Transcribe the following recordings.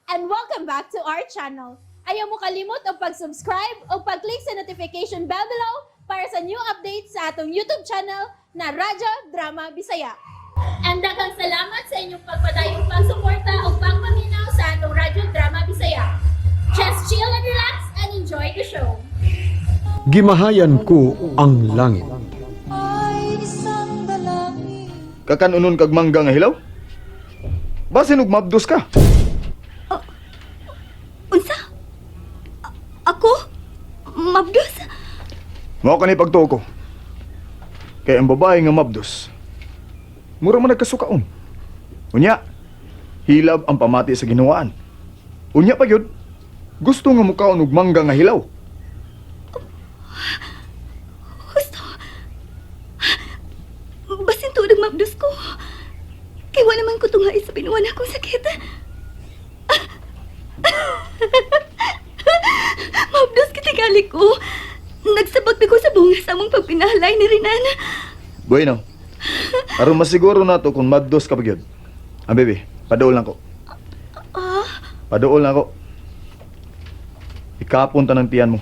And welcome back to our channel. Ayaw mo kalimot og pag-subscribe o pag-click sa notification bell below para sa new updates sa atong YouTube channel na Radyo Drama Bisaya. And daghang salamat sa inyong pagpadayong pagsuporta o pagpaminaw sa atong Radyo Drama Bisaya. Just chill and relax and enjoy the show. Gimahayan ko ang langit. Kakanunon kag mangga nga hilaw? Basin og mabdos ka. Unsa? Ako? Mabdos? Mao kani pagtuo ko. Kay ang babae nga mabdos, mura man nagkasukaon. Unya, hilab ang pamati sa Ginawaan. Unya pa gyud, gusto nga mukaon og mangga nga hilaw. Gusto. Basin tuod ang mabdos ko. Kay wala man ko tunghay sa binuan akong sakit. Mabdos kitingali ko. Nagsabag ko sa bunga sa among pagpinahalay ni Renan. Bueno, aron masiguro nato kung mabdos ka pa gyud. Ah, baby, paduol na ko. Ah, Paduol na ko. Ikapon ta ng tiyan mo.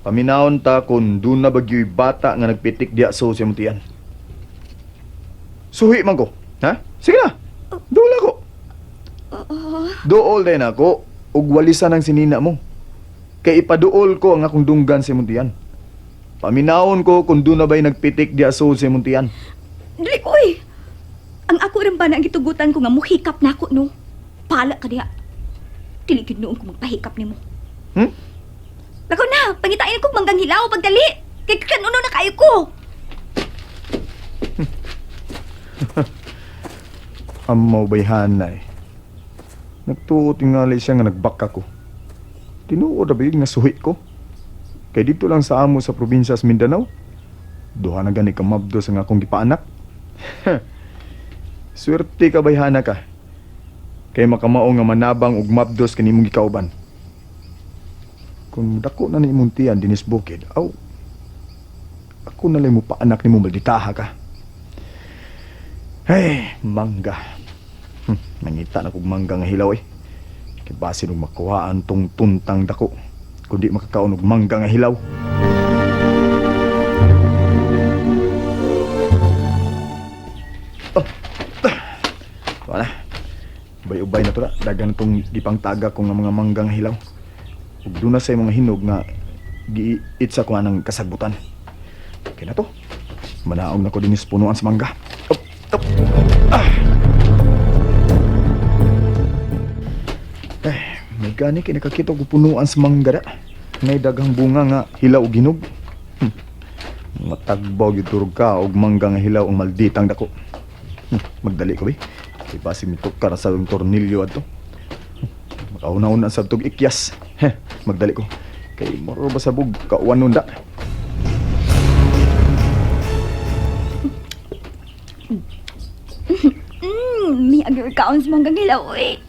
Paminawon ta kung doon na bagyo'y bata nga nagpitik diya sa imong tiyan. Suhi man ko. Ha? Sige na. Duol ako. Duol din ako. Ug walisan ang sinina mo. Kay ipaduol ko ang akong dunggan sa imong tiyan. Paminawon ko kung doon na ba'y nagpitik diya sa imong tiyan. Dili ko eh. Ang ako rin ba na ang gitugutan ko nga muhikap na ako, no? Pala ka diha. Dili gyud noon ko magpahikap nimo. Hmm? Lakaw na, pangitain ko manggang hilaw pagdali. Kay kanuno na kayo ko. Amaw bayhanay. Nagtuo tingali siya nga nagbaka ko. Tinuod na ba yun nga suhi ko? Kay dito lang sa amo sa probinsya sa Mindanao. Duha na gani ka mabdo sa nga akong gipaanak. Swerte ka bayhana ka. Kay makamao nga manabang og mabdos kanimong gikauban. Kung dako na ni imong tiyan dinis bukid, aw. Ako na lang mo paanak nimo, malditaha ka. Hey, mangga. Nangita na kog mangga nga hilaw eh. Kay basin og makuhaan tong tuntang dako. Kundi makakaon og mangga nga hilaw. Oh. Ah. Wala. Ubay-ubay na to na. Dagan tong gipangtaga ko nga mga mangga nga hilaw. Ug duna sa mga hinog nga giitsa ko anang kasagbutan. Okay na to. Manaog na ko dinis punuan sa mangga. Up, up. Ah. Eh, may gani kay nakakita ko punuan sa mangga da. Ngay daghang bunga nga hilaw ug hinog. Matagbaw gyud turog ka og mangga nga hilaw ang malditang dako. Magdali ko be. Kay basig mitukar sa akong tornilyo adto. Makauna-una sa tug ikyas. Heh, magdali ko. Kay moro ba sabog kauwan nun da. May agir kaon sa manggang hilaw eh.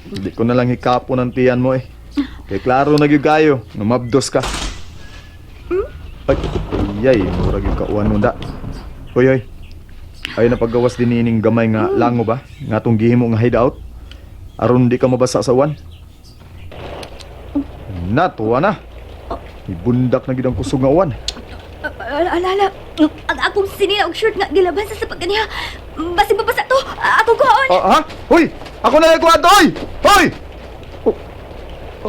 Di ko na lang hikapon ang tiyan mo eh. Kay klaro na gyud kayo, nga mabdos ka. Ay, ayay, murag yung kauwan mo da. Hoy, hoy. Ay na paggawas din ining gamay nga lango ba? Nga tong gihimo nga hideout. Aron di ka mabasa sa uwan. Natuwa na. Ibundak na gid ang kusog nga uwan. Ala, ala, ala. Ang akong sinina og shirt nga gilaban sa pagkaniya. Basig mabasa to. Akong kuhaon. Ah, ha? Hoy! Ako na lang ato, hoy! Hoy! Oh,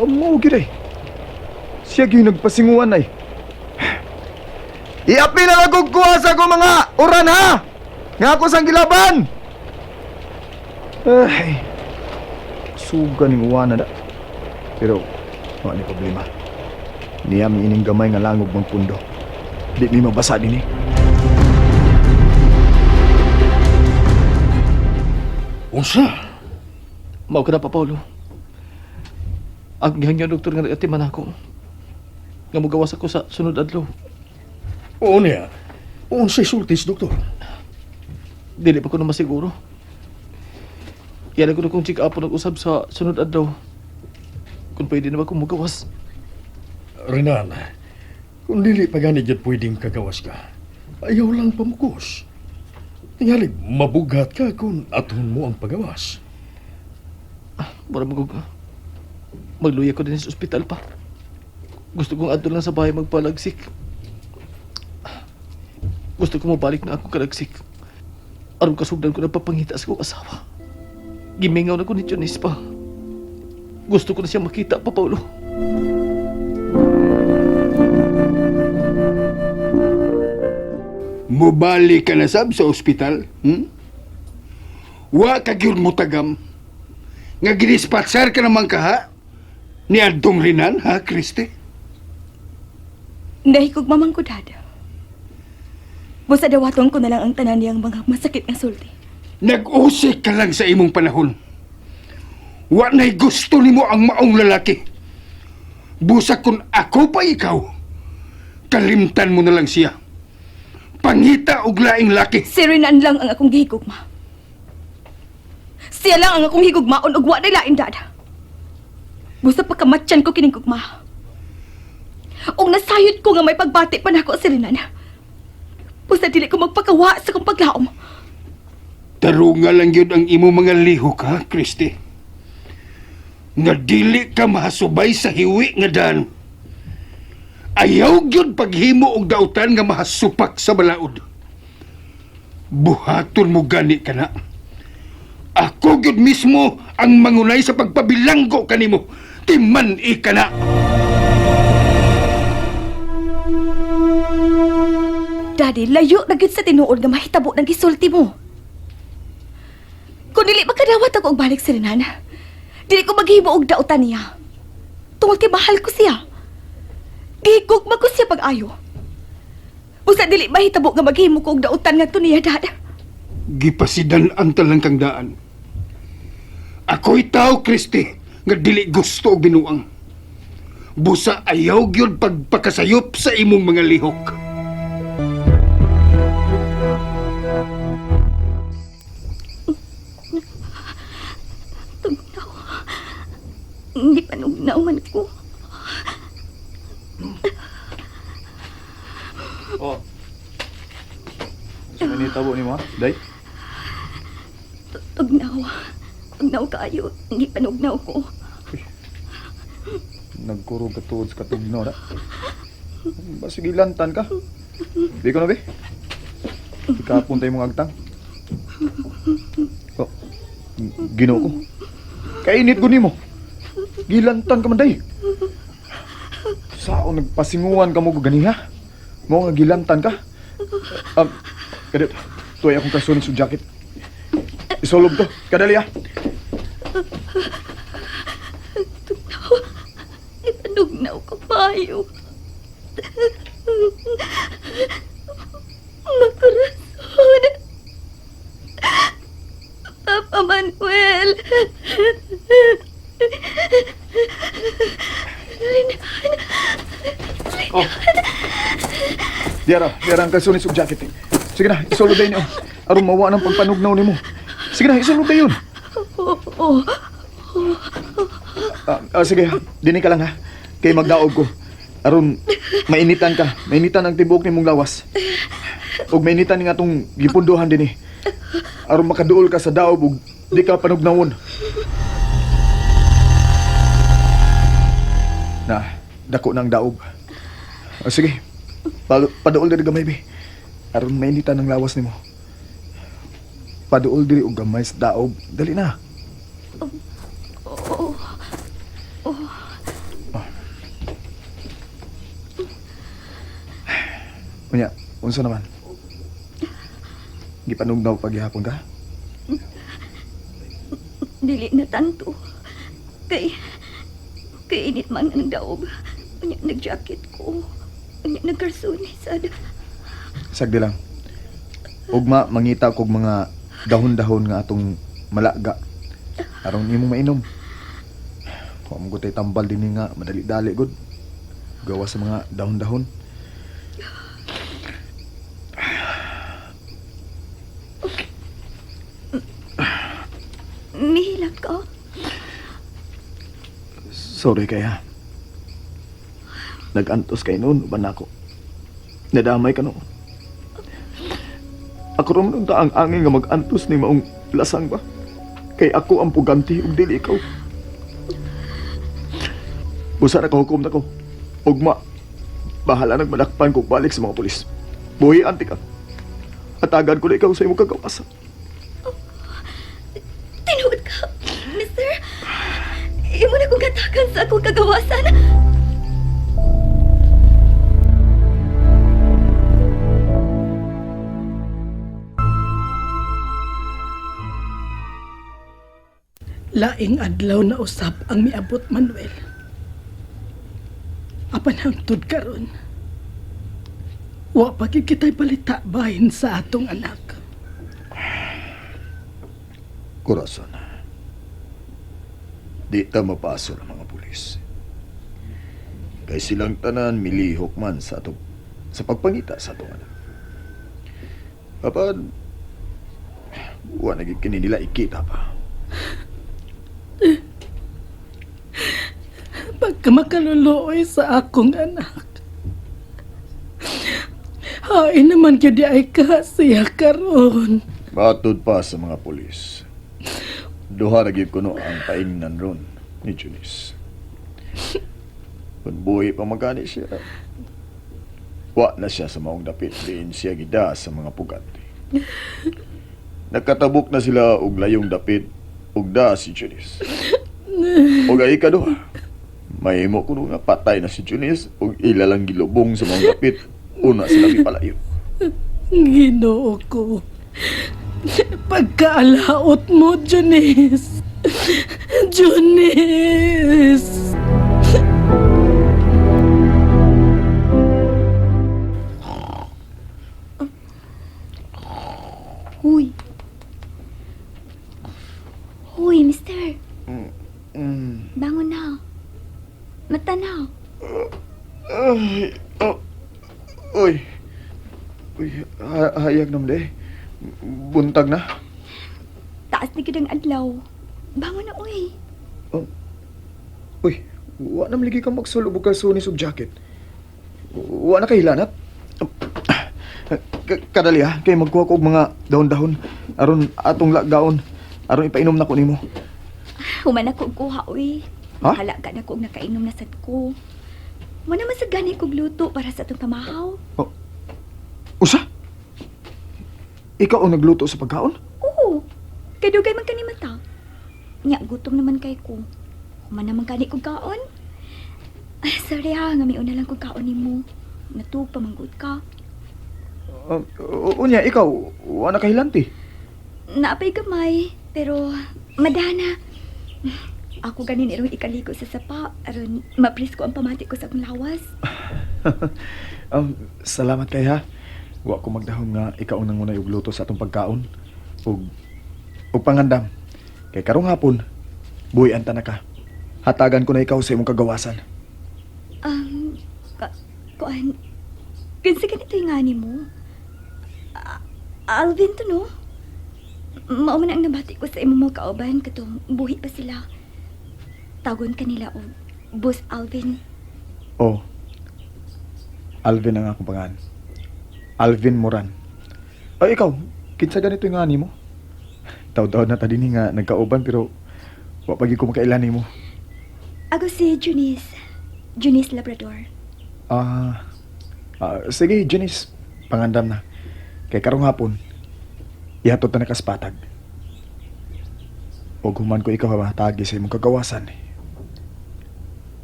amo gid ay. Siya gyud nagpasinguan ay. Iapi na lang kong kuha sa akong mga uran ha! Nga ako sang gilaban! Ay, suga ning uwan na da. Pero, wala ni problema. Niya mi ining gamay nga langog magpundo. Di mi mabasa din eh. Unsa? Mao ka na pa, Paulo. Ang gihangyo, doktor, nga nagatiman ako. Nga mugawas ako sa sunod adlaw. Oo niya. Unsay sultis, doktor? Dili pa ko na masiguro. Yan ko na kung check up nag-usab sa sunod adlaw. Kung pwede na ba kung mugawas. Renan, kung dili pa gani jud pwedeng kagawas ka, ayaw lang pamukos. Tingali, mabughat ka kung aton mo ang pagawas. Mura magug magluya ko din sa ospital pa. Gusto kong adto lang sa bahay magpalagsik. Gusto ko mabalik na akong kalagsik. Aron kasugdan ko na papangita sa kong asawa. Gimingaw na ko ni Janice pa. Gusto ko na siya makita pa, Paulo. Mubali ka na sab sa ospital, Wa ka gyud mo tagam. Nga gidispatsar ka naman ka ha? Ni adtong rinan, ha, Kristi? Nahikog mamang ko, Dad. Busa dawaton ko na lang ang tanan niyang mga masakit nga sulti. Nag-usik ka lang sa imong panahon. Wa na'y gusto nimo ang maong lalaki. Busa kung ako pa ikaw, kalimtan mo na lang siya. Pangita og laing laki. Si Renan lang ang akong gihigugma. Siya lang ang akong higugmaon ug wa na lain, Dad. Busa pagkamatyan ko kining gugma. Ug nasayod ko nga may pagbati pa nako si Renan. Busa dili ko magpakawa sa kong paglaom. Tarunga lang yun ang imo mga lihok ha, Kristi. Nga dili ka mahasubay sa hiwi nga dan. Ayaw gyud paghimo og dautan nga mahasupak sa balaod. Buhaton mo gani ka na. Ako gyud mismo ang mangunay sa pagpabilanggo kanimo. Timan ka na. Daddy, layo na gyud sa tinuod nga mahitabo ng gisulti mo. Kung dili makadawat ako og balik si Renan, dili ko maghimo og dautan niya. Tungod kay mahal ko siya. Gihigugma ko siya pag-ayo. Busa dili mahitabo nga maghimo ko og dautan ngadto niya, Dad. Gipasidan ang talang kang daan. Ako'y tao, Kristi, nga dili gusto og binuang. Busa ayaw gyud pagpakasayop sa imong mga lihok. Tugnaw. Hindi pa nugnaw man ko. Oh. Sa tabo nimo ha? Day. Tugnaw. Tugnaw kaayo. Hindi pa nugnaw ko. Nagkurog ka tuod sa katugnaw na. Basig ilantan ka. Di ko na be. Ikapon tayo mong agtang. Oh, Ginoo ko. Kainit ko nimo. Gilantan ka man day. Sao nagpasinguan ka mo ko ganiha? Mo nga gilantan ka? Um, kadit, tuway akong kasunin sa jacket. Isolog to. Kadali ah. Tugnaw. Ipanugnaw ko payo. Makarason. Papa Manuel. Oh. Diara, diara ang kalsones ug jacket. Eh. Sige na, isulod dayon niyo. Aron mawa ng pagpanugnaw nimo. Sige na, isulod dayon. Oo. Sige, dini ka lang ha. Kay magdaog ko. Aron mainitan ka. Mainitan ang tibuok nimong lawas. Ug mainitan nga atong gipunduhan dinhi. Aron makaduol ka sa daog ug di ka panugnawon. Na, dako ng daog. O, sige. Paduol diri gamay bi. Aron mainitan ang lawas nimo. Paduol diri og gamay sa daog. Dali na. Oo. Unya, unsa naman? Gipanugnaw paghihapon ka? Dili na tanto. Kay, kay init man ang daog. Unya, nag-jacket ko. Unya, nagkarsunis. Sad. Sagdi lang. Ugma mangita kog mga dahon-dahon nga atong malaga. Aron nimo mainom. Wa mo gutay tambal dinhi nga madali-dali gud. Gawa sa mga dahon-dahon. Mihilak ka. Sorry kaya. Nag-antos kay noon, uban ako. Nadamay ka noon. Ako ra man unta ang angay nga mag-antos ni maong lasang ba? Kay ako ang puganti ug dili ikaw. Busa na kahukom na ko. Ugma, bahala nang madakpan ko balik sa mga pulis. Buhi anti ka. Atagan ko na ikaw sa imong kagawasan. Tinuod ka, mister. Imo na kong katakan sa akong kagawasan. Laing adlaw na usab ang miabot, Manuel. Apan hangtod karon, wa pa gid kita'y balita bahin sa atong anak. Corazon. Di ta mapaso ng mga pulis. Kay silang tanan milihok man sa atong sa pagpangita sa atong anak. Apan, wa na gyud kini nila ikita pa. Pagka makaluluoy sa akong anak. Hain naman gyud di ay ka siya karon. Matod pa sa mga pulis. Duha ra gyud kuno ang paingnan ron ni Junice. Kung buhi pa magani siya, wa na siya sa maong dapit diin siya gida sa mga pugante. Nagkatabok na sila og layong dapit ug da si Junice. Og ay ikaduha, mahimo kuno nga patay na si Junice ug ila lang gilubong sa maong dapit una sila gipalayo. Ginoo ko. Pagkaalaot mo, Junice. Junice! Huy. Huy, mister. Bangon na. Mata na. Ay, oh, uy. Uy, hayag naman de. Buntag na. Taas na gid ang adlaw. Bangon na, uy. Uy, wa na maligi kang magsulo og kalsones ug jacket. Wa na kay hilanat. Kadali ha, kay magkuha ko og mga dahon-dahon aron atong lagaon, aron ipainom na ko nimo. Human ako og kuha, uy. Ha? Halaga na ko og nakainom na sad ko. Mo naman sa gani kog luto para sa atong pamahaw. Usa? Ikaw ang nagluto sa pagkaon? Oo. Kay dugay man kani mata. Nya gutom naman kay ko. Human naman gani kog kaon. Ay, sorry ha, nga miuna lang kog kaon nimo. Natuog pa manggod ka. Unya, ikaw, wa na kahilanti. Naapay gamay, pero madana. Ako ganin irong ikaligo sa sapa aron mapresko ang pamati ko sa akong lawas. Salamat kay ha. Wa ko magdahom nga ikaw ang nangunay og luto sa atong pagkaon ug ug pangandam. Kay karong hapon, buhi ta na ka. Hatagan ko na ikaw sa imong kagawasan. Um, ka, kuan, kinsa ganito yung ngani mo? Alvin to, no? Mao man ang nabati ko sa imong mga kauban katong buhi pa sila. Tagon kanila og Boss Alvin. Oh. Alvin ang akong pangalan. Alvin Moran. Ay, ikaw, kinsa ganito yung ngani mo? Taw-taw na ta dinhi nga nagkauban pero wa pa gyud ko makailan nimo. Ako si Junice. Junice Labrador. Sige, Janice, pangandam na. Kay karong hapon, ihatod ta na kaspatag. Og human ko ikaw hatagi sa imong kagawasan.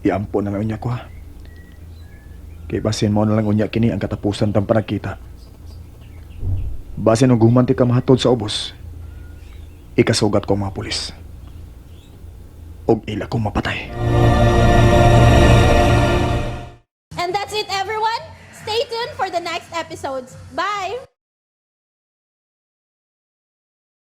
Iampo na lang unya ko ha. Kay basin mo na lang unya kini ang katapusan tang panagkita. Basin og human ti ka mahatod sa ubos, ikasugat ko ang mga pulis. Og ila kong mapatay. And that's it, everyone. Stay tuned for the next episodes. Bye!